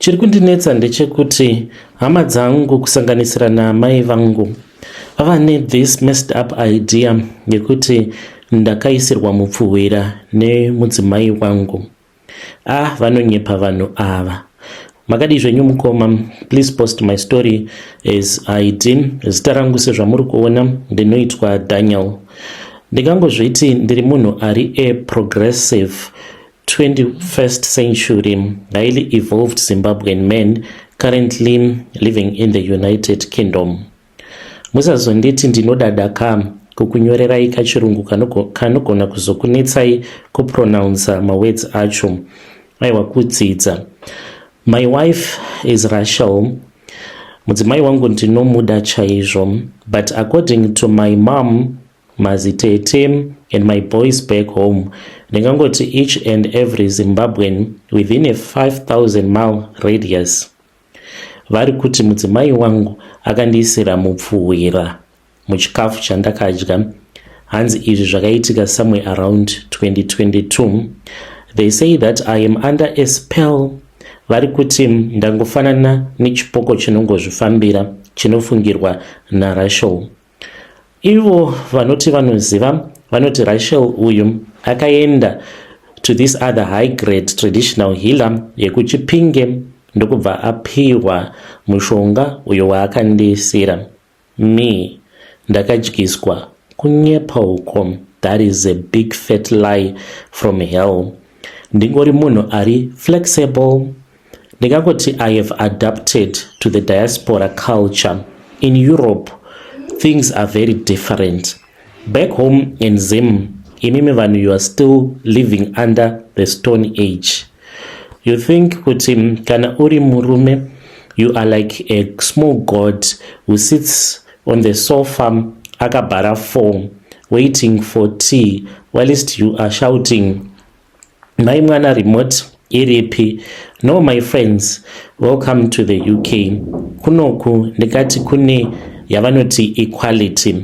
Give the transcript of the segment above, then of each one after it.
Chiri kundinetsa ndechekuti hama dzangu kusanganisira naamai vangu vava nethis messed up idea yekuti ndakaisirwa mupfuhwira nemudzimai wangu. Ah, vanonyepa vanhu ava. Makadii zvenyu mukoma? Please post my story as ID. Zita rangu sezvamuri kuona ndinoitwa Daniel. Ndingangozviti ndiri munhu ari a progressive 21st century highly evolved Zimbabwean man currently living in the United Kingdom. Musazonditi ndinodada ka kukunyorerai kachirungu kanogona kuzokunetsai kupronounsa mawords acho. Aiwa kudzidza. My wife is Rachel. Mudzimai wangu ndinomuda chaizvo, but according to my mom, mazitete and my boys back home, ndingangoti each and every Zimbabwean within a 5000 mile radius, vari kuti mudzimai wangu akandiisira mupfuhwira muchikafu chandakadya. Hanzi izvi zvakaitika somewhere around 2022. They say that I am under a spell. Vari kuti ndangofanana nechipoko chinongozvifambira chinofungirwa naRachel. Ivo vanoti vanoziva vanoti Rachel uyu akaenda to this other high grade traditional healer yekuChipinge, ndokubva apiwa mushonga uyo waakandiisira. Me ndakadyiswa? Kunyepa uko. That is a big fat lie from hell. Ndingori munhu ari flexible. Ndingangoti I have adapted to the diaspora culture. In Europe things are very different. Back home in Zim, imimi vanhu, you are still living under the stone age. You think kuti kana uri murume, you are like a small god who sits on the sofa akabhara 4 waiting for tea whilst you are shouting, "Mai mwana, remote iripi?" No, my friends, welcome to the UK. Kunoku ndikati kune yavanoti equality.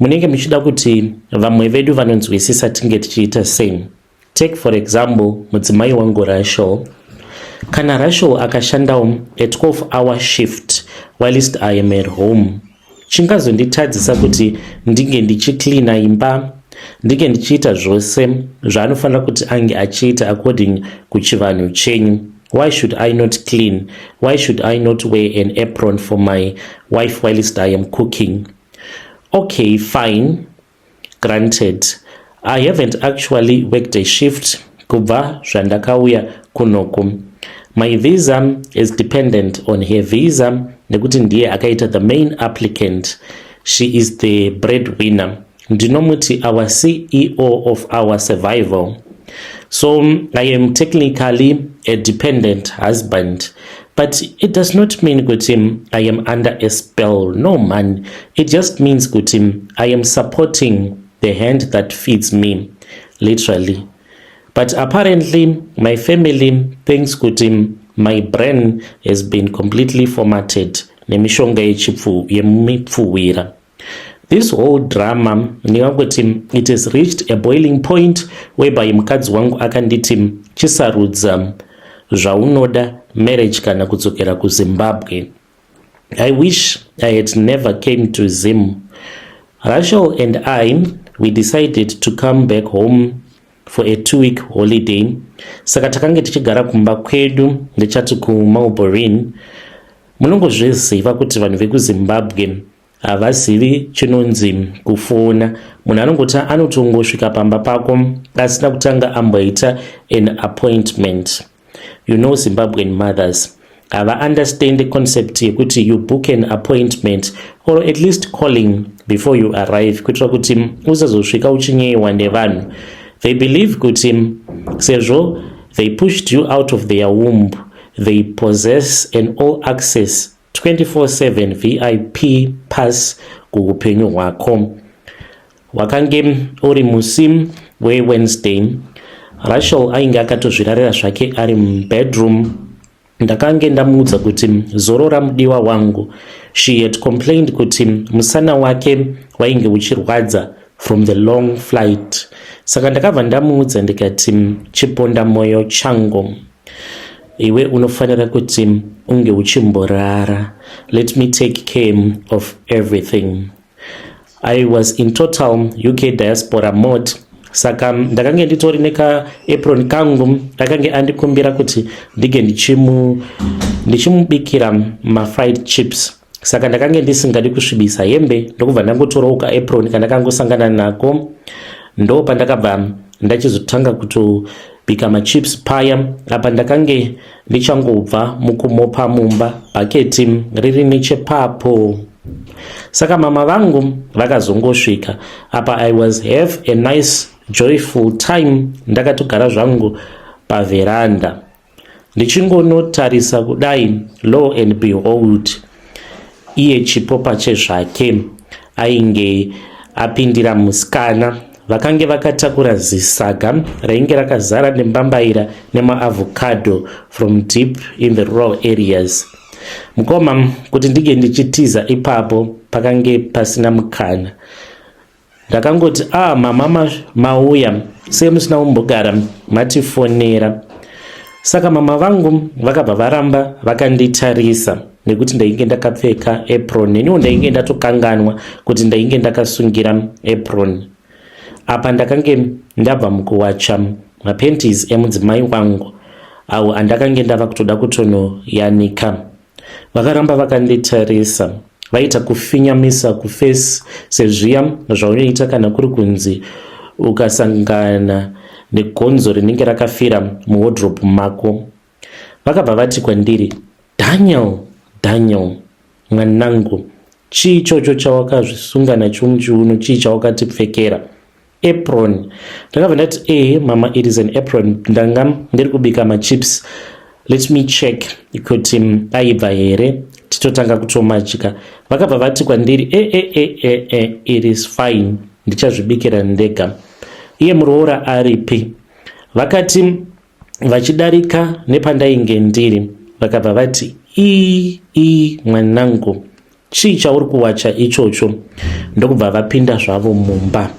Munenge muchida kuti vamwe vedu vanonzwisisa tinge tichiita sei? Take for example mudzimai wangu Rachel. Kana Rachel akashandawo a 12 hour shift whilst I am at home, chingazonditadzisa kuti ndinge ndichiklina imba, ndinge ndichiita zvose zvaanofanira kuti ange achiita according kuchivanhu chenyu? Why should I not clean? Why should I not wear an apron for my wife whilst I am cooking? Okay, fine, granted, I haven't actually worked a shift kubva zvandakauya kunoku. My visa is dependent on her visa nekuti ndiye akaita the main applicant. She is the breadwinner. Ndinomuti our CEO of our survival. So I am technically a dependent husband, but it does not mean kuti I am under a spell. No man, it just means kuti I am supporting the hand that feeds me, literally. But apparently my family thinks kuti my brain has been completely formatted nemishonga yemipfuwira. This whole drama, ndingangoti it has reached a boiling point whereby mukadzi wangu akanditi, "Chisarudza zvaunoda, marriage kana kudzokera kuZimbabwe." I wish I had never came to Zim. Rachel and I, we decided to come back home for a 2-week holiday. Saka takange tichigara kumba kwedu, ndichati kuMarlborough. Munongozviziva kuti vanhu vekuZimbabwe havazivi chinonzi kufona. Munhu anongoti anotongosvika pamba pako asina kutanga amboita an appointment. You know Zimbabwean mothers havaunderstand concept yekuti you book an appointment or at least calling before you arrive, kuitira kuti usazosvika uchinyeyiwa nevanhu. They believe kuti sezvo they pushed you out of their womb, they possess an all access 24/7 VIP pass kuupenyu hwako. Wakange uri musi weWednesday. Rachel ainge akatozvirarira zvake ari mubedroom. Ndakange ndamuudza kuti, "Zorora mudiwa wangu." She had complained kuti musana wake wainge uchirwadza from the long flight. Saka ndakabva ndamuudza ndikati, "Chiponda mwoyo changu, Iwe unofanira kuti unge uchimborara. Let me take care of everything. I was in total UK diaspora mode, saka ndakange nditori nekaapron kangu. Akange andikumbira kuti ndige ndichimubikira mafried chips, saka ndakange ndisingadi kusvibisa hembe, ndokubva ndangotorawo kaapron kandakangosangana nako. Ndo pandakabva ndachizotanga kutobika machips paya. Apa ndakange ndichangobva mukumopa mumba, bhaketi riri nechepapo. Saka mama vangu vakazongosvika. Apa I was have a nice joyful time, ndakatogara zvangu pavheranda ndichingonotarisa kudai. Lo and behold, iye Chipo pachezvake ainge apindira musikana. Vakange vakatakura zisaga rainge rakazara nembambaira nemaavocado from deep in the rural areas. Mukoma, kuti ndinge ndichitiza ipapo pakange pasina mukana. Ndakangoti, "Ah, mama, mauya sei musina kumbogara matifonera?" Saka mama vangu vakabva varamba vakanditarisa nekuti ndainge ndakapfeka apron. Neniwo ndainge ndatokanganwa kuti ndainge ndakasungira apron. Apa ndakange ndabva mukuwacha mapanties emudzimai wangu awo andakange ndava kutoda kutonoyanika. Vakaramba vakanditarisa, vaita kufinyamisa kuface sezviya zvaunoita kana kuri kunzi ukasangana negonzo rinenge rakafira muwardrobe mako. Vakabva vati kwandiri, "Daniel, Daniel mwanangu, chii ichocho chawakazvisunga nacho muchiuno? Chii chawakatipfekera? Apron?" Ndakabva ndati, "E mama, it is an apron. Ndanga ndiri kubika machips. Let me check kuti aibva here, titotanga kutomadya." Vakabva vati kwandiri, "E e e e e, it is fine, ndichazvibikira ndega. Iye muroora aripi?" Vakati vachidarika nepandainge ndiri, vakabva vati, "Ii ii, mwanangu, chii chauri kuwacha ichocho?" Ndokubva vapinda zvavo mumba.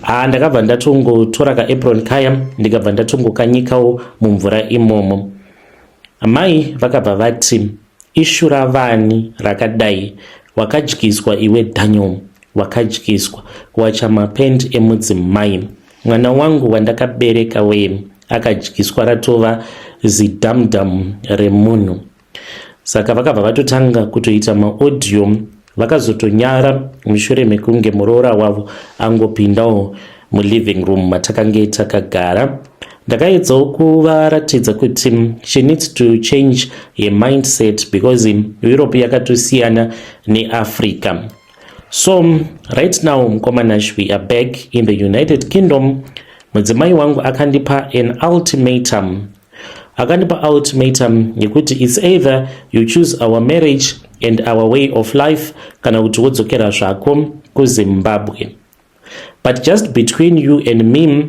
Haa, ndakabva ndatongotora kaapron kaya, ndikabva ndatongokanyikawo mumvura imomo. Mai vakabva vati, "Ishura vani rakadai? Wakadyiswa iwe Daniel, wakadyiswa kuwacha mapendi emudzimai. Mwana wangu wandakabereka wee akadyiswa, ratova zidhamudhamu remunhu." Saka vakabva vatotanga kutoita maaudio. Vakazotonyara mushure mekunge muroora wavo angopindawo muliving room matakange takagara. Ndakaedzawo kuvaratidza kuti she needs to change her mindset because Europe yakatosiyana neAfrica. So right now, mukoma Nash, we are back in the United Kingdom. Mudzimai wangu akandipa an ultimatum. Akandipa ultimatum yekuti it's either you choose our marriage and our way of life, kana kuti wodzokera zvako kuZimbabwe. But just between you and me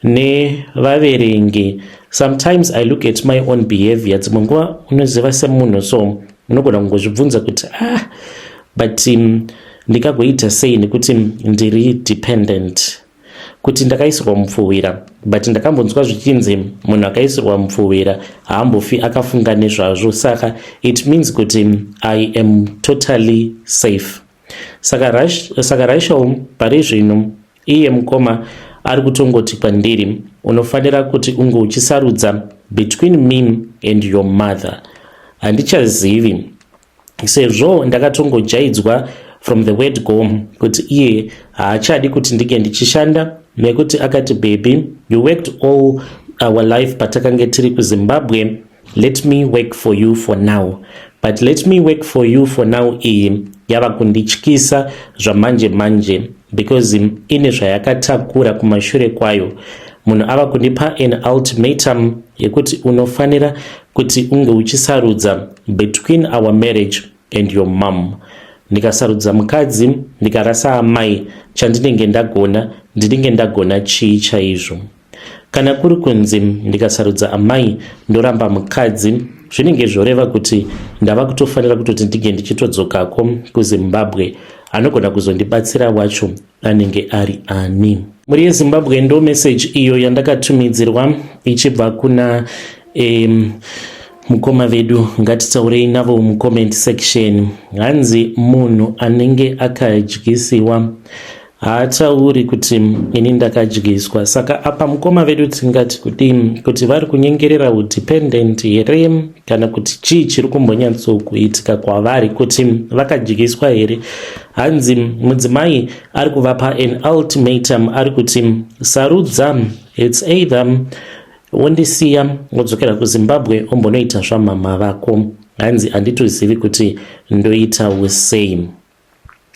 nevaverengi, sometimes I look at my own behavior. Dzimwe nguva unoziva semunhu, so unogona kungozvibvunza kuti, "Ah, but ndingagoita sei?" Nekuti ndiri dependent, kuti ndakaisirwa mupfuwira, but ndakambonzwa zvichinzi munhu akaisirwa mupfuwira haambofi akafunga nezvazvo. Saka it means kuti I am totally safe. Saka Rachel pari zvino, iye mukoma ari kutongoti kwandiri, "Unofanira kuti unge uchisarudza between me and your mother." Handichazivi, sezvo ndakatongojaidzwa from the word go kuti iye haachadi kuti ndinge ndichishanda, nekuti akati, "Baby, you worked all our life patakange tiri kuZimbabwe. Let me work for you for now." But "let me work for you for now" iyi yava kundityisa zvamanje manje, because ine zvayakatakura kumashure kwayo. Munhu ava kundipa an ultimatum yekuti unofanira kuti unge uchisarudza between our marriage and your mom. Ndikasarudza mukadzi, ndikarasa amai, chandinenge ndagona, ndinenge ndagona chii chaizvo? Kana kuri kunzi ndikasarudza amai, ndoramba mukadzi, zvinenge zvoreva kuti ndava kutofanira kutoti ndinge ndichitodzokako kuZimbabwe. Anogona kuzondibatsira wacho anenge ari ani? Mhuri yeZimbabwe, ndo meseji iyo yandakatumidzirwa ichibva kuna Mukoma vedu, ngatitaurei navo mucomment section. Hanzi munhu anenge akadyisiwa haatauri kuti ini ndakadyiswa. Saka apa mukoma vedu tingati kudii? Kuti vari kunyengerera udependent here, kana kuti chii chiri kumbonyatsokuitika kwavari, kuti vakadyiswa here? Hanzi mudzimai ari kuvapa an ultimatum, ari kuti sarudza, it's either wondisiya wodzokera kuZimbabwe ombonoita zvamama vako. Hanzi handitozivi kuti ndoitawo sei.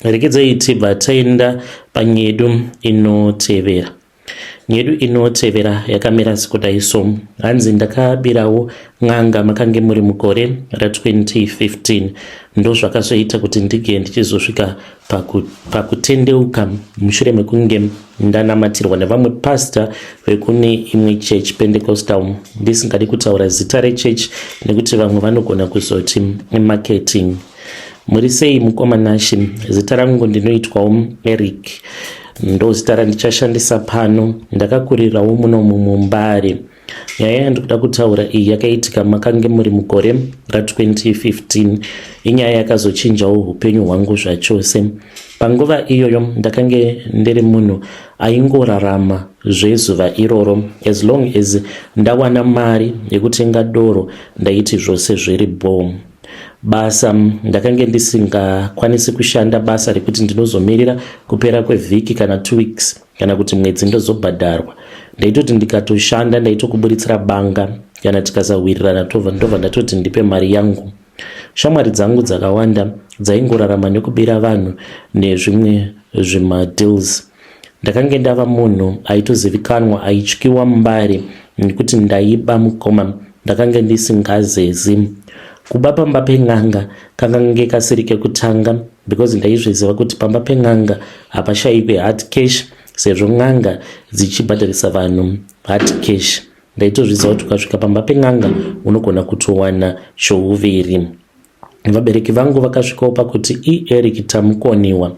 Rekedzai tibva taenda panyedu inotevera. Nyedu inotevera yakamira sekudai so. Hanzi ndakabirawo n'anga, makange muri mugore ra2015. Ndo zvakazoita kuti ndige ndichizosvika pakutendeuka mushure mekunge ndanamatirwa nevamwe pasta vekune imwe church, Pentecostal, ndisingadi kutaura zita rechechi nekuti vamwe vanogona kuzoti marketing. Muri sei mukoma Nashi? Zita rangu ndinoitwawo Eric, ndo zita randichashandisa pano. Ndakakurirawo munomu muMbare. Nyaya yandikuda kutaura iyi yakaitika makange muri mugore ra2015. Inyaya yakazochinjawo upenyu hwangu zvachose. Panguva iyoyo ndakange ndiri munhu aingorarama zvezuva iroro. As long as ndawana mari yekutenga doro, ndaiti zvose zviri bho. Basa ndakange ndisingakwanisi kushanda basa rekuti ndinozomirira kupera kwevhiki kana 2 weeks kana kuti mwedzi ndozobhadharwa. Ndaitoti ndikatoshanda ndaitokuburitsira banga kana tikasawirirana, tobva ndobva ndatoti ndipe mari yangu. Shamwari dzangu dzakawanda dzaingorarama nekubira vanhu nezvimwe zvimadeals. Ndakange ndava munhu aitozivikanwa, aityiwa Mbare nekuti ndaiba. Mukoma, ndakange ndisingazezi kuba pamba pen'anga. Kakange kasiri kekutanga, because ndaizviziva kuti pamba pen'anga hapashayikwe hard cash, sezvo n'anga dzichibhadharisa vanhu hard cash. Ndaitozviziva kuti ukasvika pamba pen'anga unogona kutowana chouviri. Vabereki vangu vakasvikawo pakuti iEric tamukoniwa,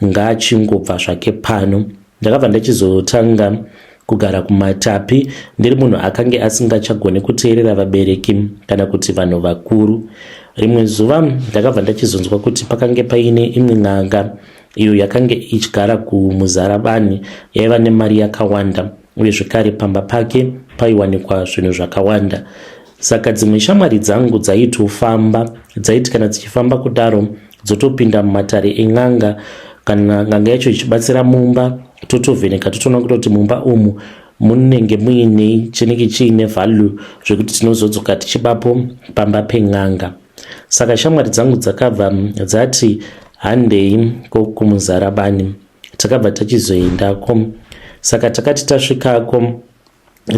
ngaachingobva zvake pano. Ndakabva ndachizotanga kugara kuMatapi ndiri munhu akange asingachagoni kuteerera vabereki kana kuti vanhu vakuru. Rimwe zuva ndakabva ndachizonzwa kuti pakange paine imwe n'anga iyo yakange ichigara kuMuzarabani, yaiva nemari yakawanda, uye zvekare pamba pake paiwanikwa zvinhu zvakawanda. Saka dzimwe shamwari dzangu dzaitofamba, dzaiti kana dzichifamba kudaro dzotopinda mumatare en'anga. Kana n'anga yacho ichibatsira mumba, totovheneka totoona kutoti mumba umu munenge muine chinenge chiine value zvekuti tinozodzoka tichibapo pamba pen'anga. Saka shamwari dzangu dzakabva dzati handei kuMuzarabani. Takabva tachizoendako. Saka takati tasvikako,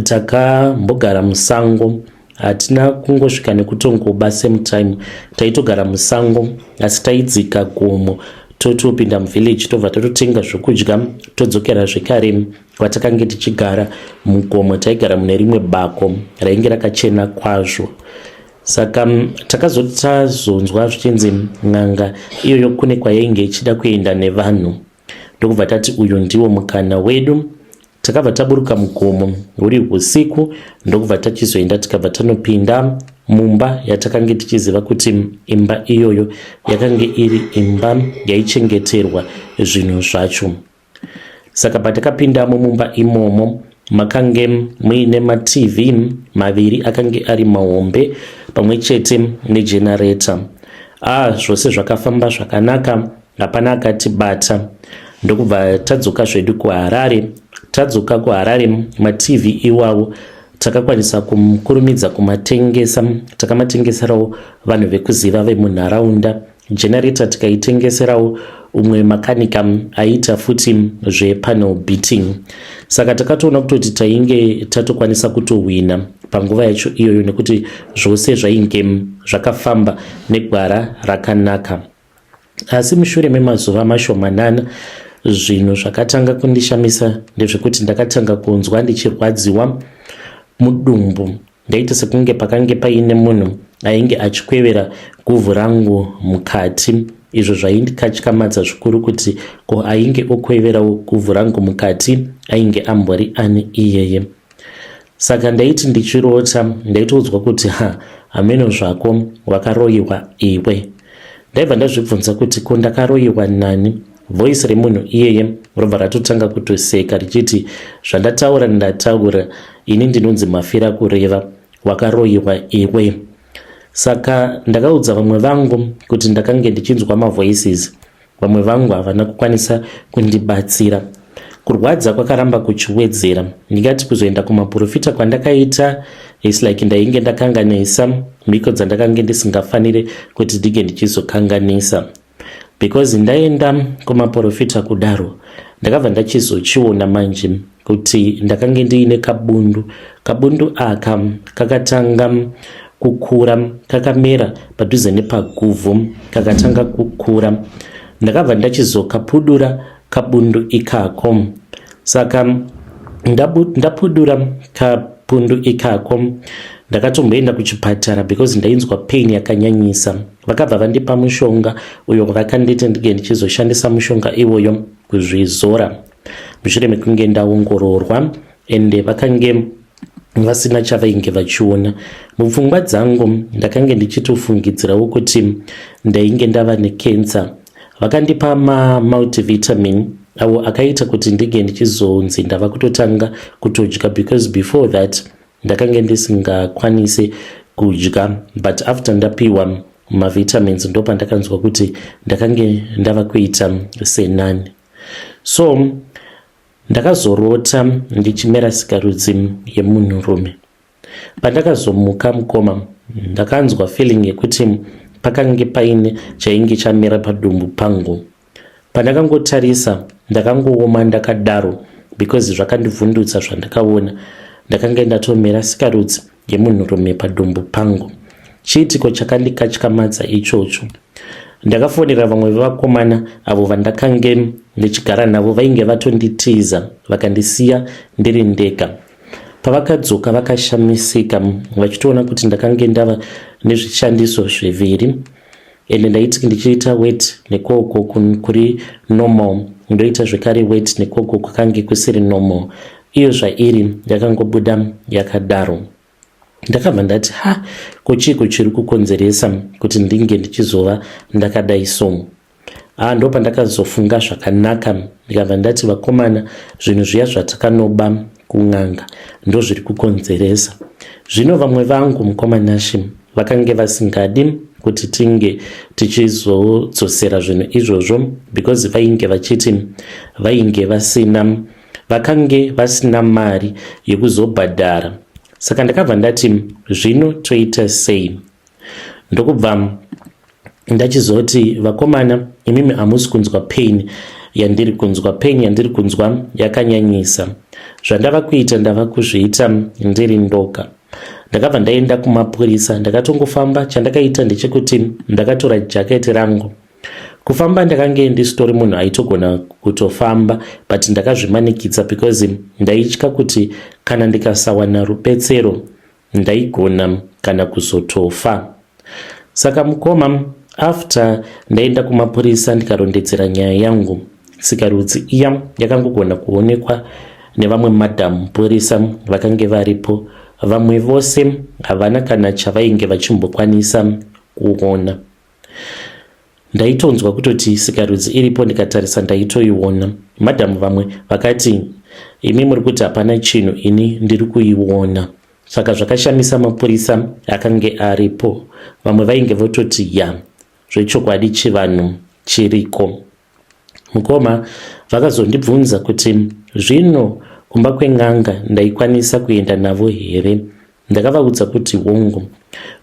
takambogara musango. Hatina kungosvika nekutongoba same time. Taitogara musango, asi taidzika gomo, totopinda muvillage, tobva tatotenga zvokudya, todzokera zvekare kwatakange tichigara mugomo. Taigara mune rimwe bako rainge rakachena kwazvo. Saka takazoti tazonzwa zvichinzi n'anga iyoyo kune kwayainge ichida kuenda nevanhu, ndokubva tati uyu ndiwo mukana wedu. Takabva taburuka mugomo huri usiku, ndokubva tachizoenda, tikabva tanopinda mumba yatakange tichiziva kuti imba iyoyo yakange iri imba yaichengeterwa zvinhu zvacho. Saka patakapindamo mumba imomo, makange muine maTV maviri akange ari mahombe pamwe chete negenerator. Ah, zvose zvakafamba zvakanaka, hapana akatibata, ndokubva tadzoka zvedu kuHarare. Tadzoka kuHarare, maTV iwawo takakwanisa kukurumidza kumatengesa. Takamatengeserawo vanhu vekuziva vemunharaunda. Generator tikaitengeserawo umwe makanika aiita futi zvepanel beating. Saka takatoona kutoti tainge tatokwanisa kutohwina panguva yacho iyoyo, nekuti zvose zvainge zvakafamba negwara rakanaka. Asi mushure memazuva mashomanana, zvinhu zvakatanga kundishamisa ndezvekuti ndakatanga kunzwa ndichirwadziwa mudumbu. Ndaita sekunge pakange paine munhu ainge achikwevera guvhu rangu mukati, izvo zvaindikatyamadza zvikuru, kuti ko ainge okweverawo guvhu rangu mukati ainge ambori ani iyeye? Saka ndaiti ndichirota ndaitoudzwa kuti ha hameno zvako wakaroyiwa iwe. Ndaibva ndazvibvunza kuti ko ndakaroyiwa nani? Voice remunhu iyeye robva ratotanga kutoseka richiti zvandataura ndataura ini ndinonzi mafira kureva wakaroyiwa iwe. Saka ndakaudza vamwe vangu kuti ndakange ndichinzwa mavoices Vamwe vangu havana kukwanisa kundibatsira. Kurwadza kwakaramba kuchiwedzera. Ndingati kuzoenda kumaporofita kwandakaita it's like ndainge ndakanganisa mhiko dzandakange ndisingafanire kuti ndinge ndichizokanganisa because ndaenda kumaporofita kudaro ndakabva ndachizochiona manje kuti ndakange ndiine kabundu kabundu aka kakatanga kukura kakamera padhuze nepaguvhu kakatanga kukura ndakabva ndachizokapudura kabundu ikako saka ndapudura kapundu ikako ndakatomboenda kuchipatara because ndainzwa pain yakanyanyisa vakabva vandipa mushonga uyo vakanditi ndinge ndichizoshandisa mushonga iwoyo kuzvizora mushure mekunge ndaongororwa ende vakange vasina chavainge vachiona mupfungwa dzangu ndakange ndichitofungidzirawo kuti ndainge ndava nekensa vakandipa mamultivitamin awo akaita kuti ndinge ndichizonzi ndava kutotanga kutodya because before that ndakange ndisingakwanise kudya but after ndapiwa mavitamins ndopandakanzwa kuti ndakange ndava kuita senani so ndakazorota ndichimera sikarudzi yemunhurume pandakazomuka mukoma ndakanzwa feeling yekuti pakange paine chainge chamera padumbu pangu Pandakangotarisa ndakangooma ndakadaro because zvakandivhundutsa zvandakaona. Ndakange ndatomera sikarudzi yemunhurume padumbu pangu. Chiitiko chakandikatyamadza ichocho. Ndakafonera vamwe vevakomana avo vandakange ndichigara navo vainge vatonditiza vakandisiya ndiri ndega. Pavakadzoka vakashamisika vachitoona kuti ndakange ndava nezvishandiso zviviri ende ndaiti ndichiita wet nekoko kuri normal ndoita zvekare wet nekoko kwakange kusiri normal iyo zvairi yakangobuda yakadaro ndakabva ndati ha ko chiiko chiri kukonzeresa kuti ndinge ndichizova ndakadai so Ah, ndopandakazofunga zvakanaka ndikabva ndati vakomana zvinhu zviya zvatakanoba kun'anga ndozviri kukonzeresa zvino vamwe vangu mukoma Nashe vakange vasingadi kuti tinge tichizodzosera zvinhu izvozvo because vainge vachiti vainge vasina vakange vasina mari yekuzobhadhara saka ndakabva ndati zvino toita sei ndokubva ndachizoti vakomana imimi hamusi kunzwa pain yandiri kunzwa pain yandiri kunzwa yakanyanyisa zvandava kuita ndava kuzviita ndiri ndoga ndakabva ndaenda kumapurisa ndakatongofamba chandakaita ndechekuti ndakatora jaketi rangu kufamba ndakange ndisitori munhu aitogona kutofamba but ndakazvimanikidza because ndaitya kuti kana ndikasawana rubetsero ndaigona kana kuzotofa saka mukoma after ndaenda kumapurisa ndikarondedzera nyaya yangu sikarudzi iya yakangogona kuonekwa nevamwe madam mupurisa vakange varipo vamwe vose havana kana chavainge vachimbokwanisa kuona Ndaitonzwa kutoti sikarudzi iripo ndikatarisa ndaitoiona. Madam vamwe vakati imi muri kuti hapana chinhu ini ndiri kuiona. Saka zvakashamisa mapurisa akange aripo. Vamwe vainge vototi ya zvechokwadi chivanhu chiriko. Mukoma vakazondibvunza kuti zvino kumba kwen'anga ndaikwanisa kuenda navo here Ndakavaudza kuti hongu,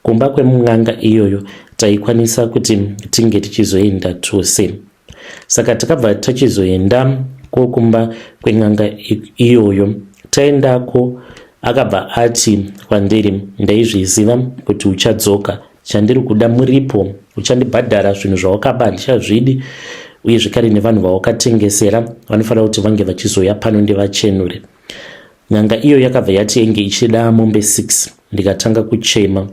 kumba kwemun'anga iyoyo taikwanisa kuti tinge tichizoenda tose. Saka takabva tachizoenda ko kumba kwen'anga iyoyo. Taendako akabva ati kwandiri, ndaizviziva kuti uchadzoka. Chandiri kuda muripo, uchandibhadhara zvinhu zvawakaba handichazvidi uye zvekare nevanhu vawakatengesera vanofanira kuti vange vachizouya pano ndivachenure. N'anga iyo yakabva yati yainge ichida mombe 6 ndikatanga kuchema.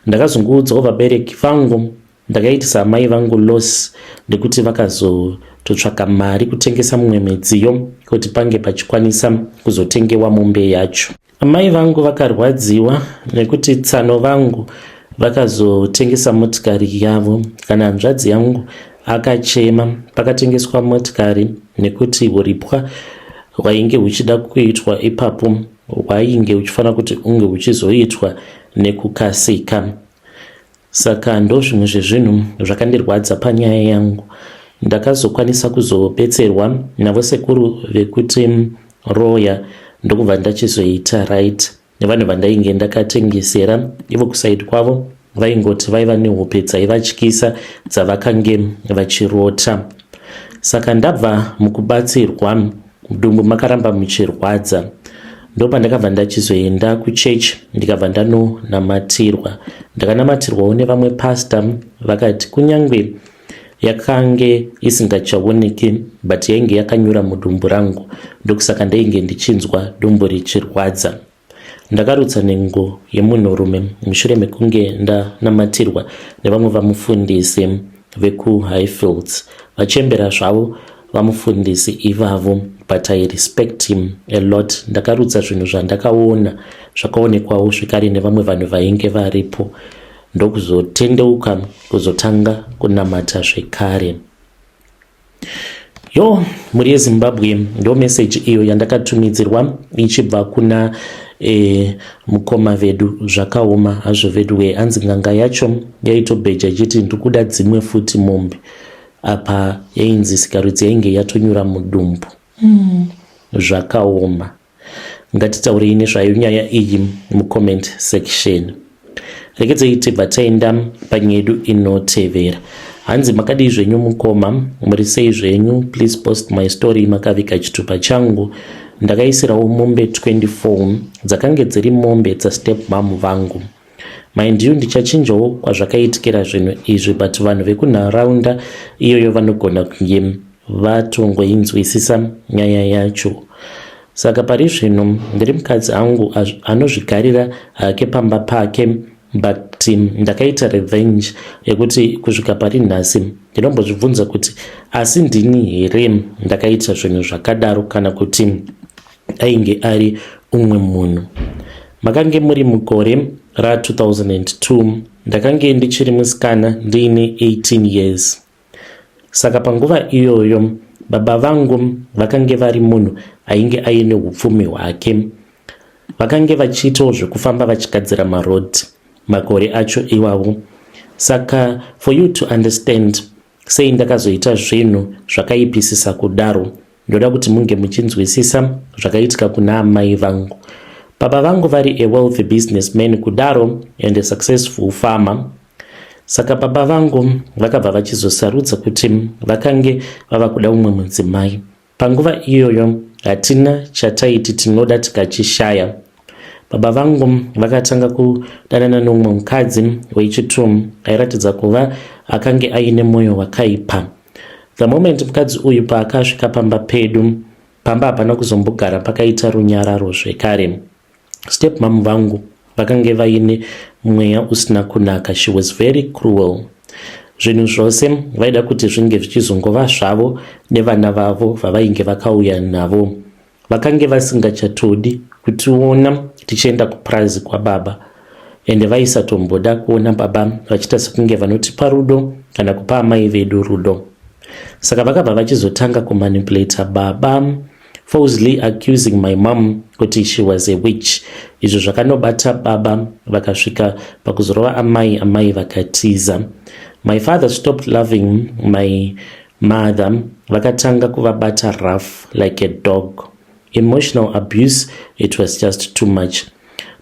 Ndakazongoudzawo vabereki vangu ndakaitisa amai vangu loss nekuti vakazototsvaka mari kutengesa mumwe midziyo kuti pange pachikwanisa kuzotengewa mombe yacho. Amai vangu vakarwadziwa nekuti tsano vangu vakazotengesa motikari yavo. Kana hanzvadzi yangu akachema pakatengeswa motikari nekuti huripwa hwainge huchida kuitwa ipapo hwainge huchifanira kuti unge huchizoitwa nekukasika. Saka ndozvimwe zvezvinhu zvakandirwadza panyaya yangu. Ndakazokwanisa kuzobetserwa navo sekuru vekuti roya ndokubva ndachizoita right nevanhu vandainge ndakatengesera ivo kusaidi kwavo vaingoti vaiva nehope dzaivatyisa dzavakange vachirota. Saka ndabva mukubatsirwa mudumbu makaramba muchirwadza ndopandakabva ndachizoenda kuchechi ndikabva ndanonamatirwa. Ndakanamatirwawo nevamwe pastor vakati kunyange yakange isingachaoneki but yainge yakanyura mudumbu rangu ndokusaka ndainge ndichinzwa dumbu richirwadza. Ndakarutsa nhengo yemunhurume mushure mekunge ndanamatirwa nevamwe vamufundisi vekuHighfields. Vachembera zvavo vamufundisi ivavo but I respect him a lot. Ndakarutsa zvinhu zvandakaona zvakaonekwawo zvekare nevamwe vanhu vainge varipo ndokuzotendeuka kuzotanga kunamata zvekare. Yo, mhuri yeZimbabwe, ndo message iyo yandakatumidzirwa ichibva kuna e, mukoma vedu. Zvakaoma hazvo veduwe, hanzi n'anga yacho yaitobheja ichiti ndikuda dzimwe futi mombe, apa yainzi sikarudzi yainge yatonyura mudumbu. Zvakaoma. Ngatitaurei nezvayo nyaya iyi mucomment section. Regedzei tibva taenda panyaya yedu inotevera. Hanzi makadii zvenyu mukoma, muri sei zvenyu? Please post my story makaviga chitupa changu. Ndakaisirawo mombe 24 dzakange dziri mombe dzastep mom vangu. Mind you, ndichachinjawo kwazvakaitikira zvinhu izvi, but vanhu vekunharaunda iyoyo vanogona kunge vatongoinzwisisa nyaya yacho. Saka pari zvino ndiri mukadzi angu anozvigarira hake pamba pake, but ndakaita revenge yekuti kusvika pari nhasi ndinombozvibvunza kuti asi ndini here ndakaita zvinhu zvakadaro kana kuti ainge ari umwe munhu. Makange muri mugore ra2002, ndakange ndichiri musikana ndiine 18 years. Saka panguva iyoyo baba vangu vakange vari munhu ainge aine upfumi hwake. Vakange vachiitawo zvekufamba vachigadzira marodhi makore acho iwawo. Saka for you to understand sei ndakazoita zvinhu zvakaipisisa kudaro, ndoda kuti munge muchinzwisisa zvakaitika kuna amai vangu. Baba vangu vari a wealthy businessman kudaro and a successful farmer. Saka baba vangu vakabva vachizosarudza kuti vakange vava kuda umwe mudzimai. Panguva iyoyo hatina chataiti tinoda tikachishaya. Baba vangu vakatanga kudanana neumwe mukadzi wechitu airatidza kuva akange aine mwoyo wakaipa. The moment mukadzi uyu paakasvika pamba pedu, pamba hapana kuzombogara pakaita runyararo zvekare. Step mom vangu vakange vaine mweya usina kunaka. She was very cruel. Zvinhu zvose vaida kuti zvinge zvichizongova zvavo nevana vavo vavainge vakauya navo. Vakange vasingachatodi kutiona tichienda kupurazi kwababa, ende vaisatomboda kuona baba vachiita sekunge vanotipa rudo kana kupa amai vedu rudo. Saka vakabva vachizotanga kumanipulata baba, falsely accusing my mom kuti she was a witch, izvo zvakanobata baba vakasvika pakuzorova amai, amai vakatiza. My father stopped loving my mother, vakatanga kuvabata rough like a dog. Emotional abuse, it was just too much.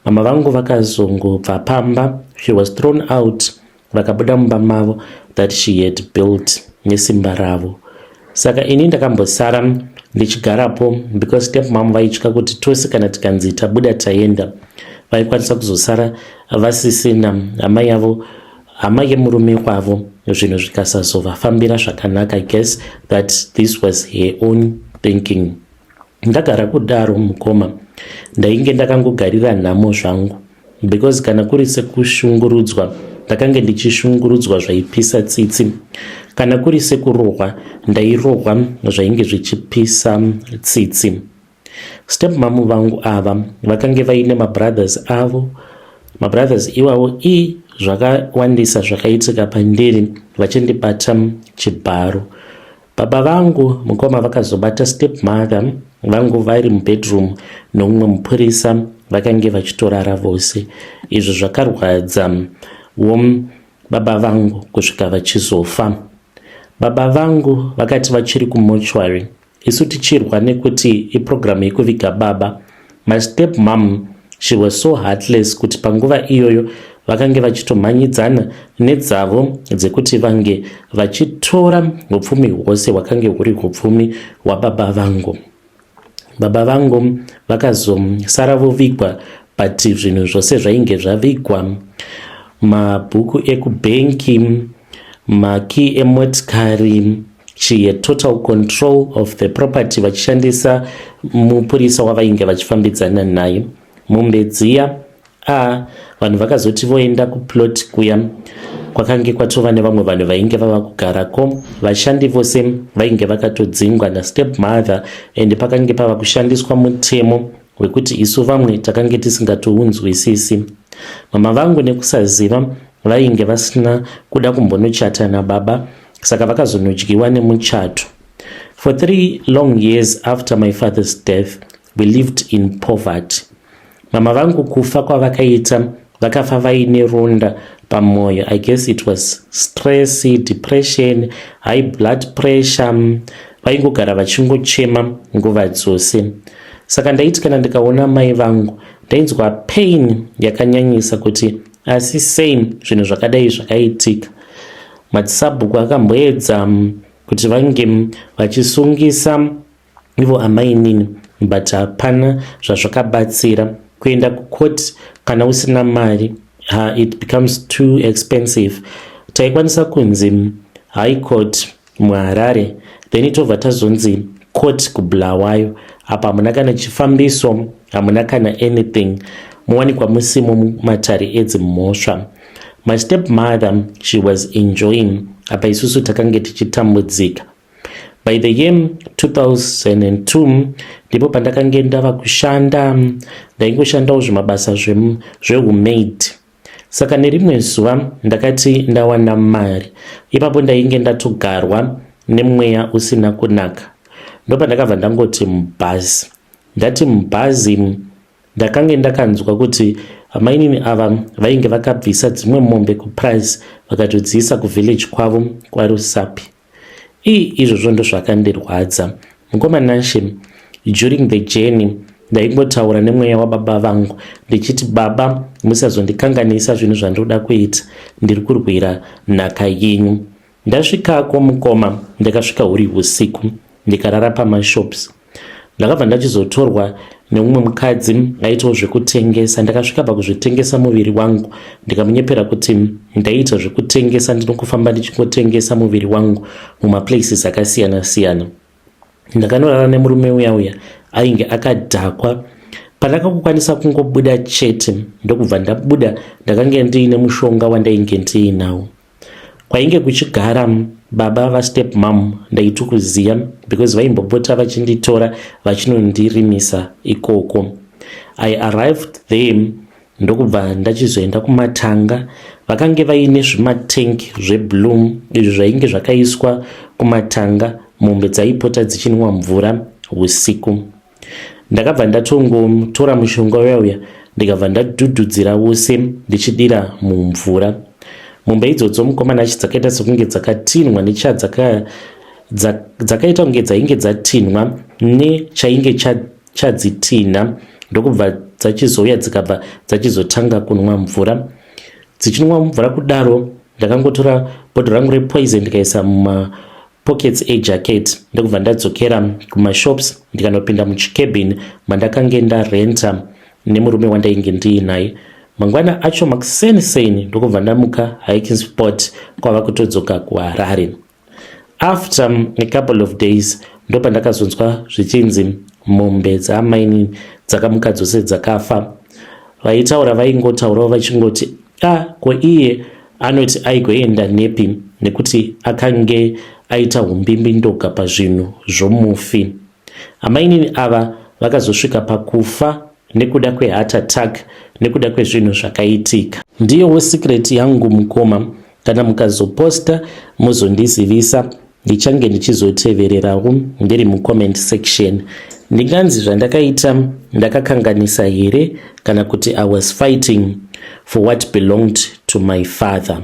Mama vangu vakazongobva pamba. She was thrown out, vakabuda mumba mavo that she had built nesimba ravo. Saka ini ndakambosara ndichigarapo because step mom vaitya kuti tose kana tikanzi tabuda taenda, vaikwanisa kuzosara vasisina hama yavo, hama yemurume wavo, zvinhu zvikasazovafambira zvakanaka. I guess that this was her own thinking. Ndagara kudaro mukoma, ndainge ndakangogarira nhamo zvangu, because kana kuri sekushungurudzwa, ndakange ndichishungurudzwa zvaipisa tsitsi. Kana kuri sekurohwa, ndairohwa zvainge zvichipisa tsitsi. Stepmom vangu ava vakange vaine mabrothers avo. Mabrothers iwawo i zvakawandisa zvakaitika pandiri vachindibata chibharo. Baba vangu mukoma vakazobata stepmother vangu vari mubedroom neumwe mupurisa vakange vachitorara vose. Izvo zvakarwadza wo baba vangu kusvika vachizofa. Baba vangu vakati vachiri kumortuary isu tichirwa nekuti iprogram yekuviga baba. My step mom she was so heartless kuti panguva iyoyo vakange vachitomhanyidzana nedzavo dzekuti vange vachitora upfumi hwose hwakange huri upfumi hwababa vangu. Baba vangu vakazosara vovigwa but zvinhu zvose zvainge zvavigwa, mabhuku ekubhenki, makey emotikari. She had total control of the property vachishandisa mupurisa wavainge vachifambidzana naye. Mombe dziya a vanhu vakazoti voenda kuplot kuya kwakange kwatova nevamwe vanhu vainge vava kugarako. Vashandi vose vainge vakatodzingwa nastep mother and pakange pava kushandiswa mutemo wekuti isu vamwe takange tisingatounzwisisi. Mama vangu nekusaziva vainge vasina kuda kumbonochata nababa, saka vakazonodyiwa nemuchato. For 3 long years after my father's death we lived in poverty. Mama vangu kufa kwavakaita, vakafa vaine ronda pamwoyo. I guess it was stress, depression, high blood pressure. Vaingogara vachingochema nguva dzose. Saka ndaiti kana ndikaona mai vangu ndainzwa pain yakanyanyisa kuti asi sei zvinhu zvakadai zvakaitika. Madzisabhuku akamboedza kuti vange vachisungisa ivo amainini, but hapana zvazvakabatsira. Kuenda kukoti kana usina mari, it becomes too expensive. Taikwanisa kunzi High Court muHarare, then tobva tazonzi court kuBulawayo. Apa hamuna kana chifambiso, hamuna kana anything, muwanikwa musimo mumatare edzimhosva. My step mother, she was enjoying, apa isusu takange tichitambudzika. By the year 2002 ndipo pandakange ndava kushanda. Ndaingoshandawo zvimabasa zveumaid. Saka nerimwe zuva ndakati ndawana mari, ipapo ndainge ndatogarwa nemweya usina kunaka. Ndopandakabva ndangoti mubhazi, ndati mubhazi, ndakange ndakanzwa kuti amainini ava vainge vakabvisa dzimwe mombe kupurazi vakatodziisa kuvillage kwavo kwaRusapi. Ii, izvozvo ndozvakandirwadza, mukoma Nashe. During the journey ndaingotaura nemweya wababa vangu ndichiti, "Baba, musazondikanganisa zvinhu zvandoda kuita, ndiri kurwira nhaka yenyu." Ndasvikako mukoma, ndakasvika huri usiku, ndikarara pamashops. Ndakabva ndachizotorwa neumwe mukadzi aitawo zvekutengesa. Ndakasvika pakuzvitengesa muviri wangu, ndikamunyepera kuti ndaiita zvekutengesa, ndinokufamba ndichingotengesa muviri wangu mumaplaces akasiyana siyana. Ndakanorara nemurume uya uya ainge akadhakwa. Pandakakukwanisa kungobuda chete, ndokubva ndabuda. Ndakange ndiine mushonga wandainge ndiinawo. Kwainge kuchigara baba vastep mom ndaitokuziya because vaimbopota vachinditora vachinondirimisa ikoko. I arrived there, ndokubva ndachizoenda kumatanga. Vakange vaine zvimatengi zveblue izvo zvainge zvakaiswa kumatanga. Mombe dzaipota dzichinwa mvura usiku. Ndakabva ndatongotora mushonga uya uya, ndikabva ndadhudhudzira wose ndichidira mumvura. Mombe idzodzo, mukomana, achi dzakaita sekunge dzakatinwa nechadzaka, dzakaita kunge dzainge dzatinwa nechainge chadzitinha, ndokubva dzachizouya, dzikabva dzachizotanga kunwa mvura. Dzichinwa mvura kudaro, ndakangotora bhodho rangu repoison ndikaisa mumapockets ejacket, ndokubva ndadzokera kumashops, ndikanopinda muchicabin mandakange ndarenta nemurume wandainge ndiinaye. Mangwana acho makuseni seni ndokubva ndamuka hiking spot, kwava kutodzoka kuHarare. After a couple of days ndopandakazonzwa zvichinzi mombe dzaamaini dzakamuka dzose dzakafa. Vaitaura vaingotaurawo vachingoti, "A, ko iye anoti aigoenda nepi nekuti akange aita umbimbindoga pazvinhu zvomufi?" Amainini ava Vakazosvika pakufa nekuda kweheart attack nekuda kwezvinhu zvakaitika. Ndiyowo secret yangu mukoma, kana mukazoposta muzondizivisa, ndichange ndichizotevererawo ndiri mucomment section. Ndinganzi zvandakaita ndakakanganisa here kana kuti I was fighting for what belonged to my father?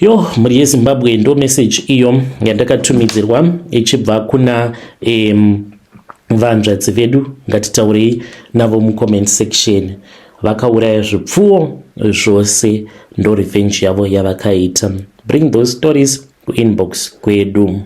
Yo, mhuri yeZimbabwe, ndo message iyo yandakatumidzirwa ichibva kuna vanzvadzi vedu. Ngatitaurei navo mucomment section. Vakauraya zvipfuwo zvose, ndo revenge yavo yavakaita. Bring those stories kuinbox kwedu.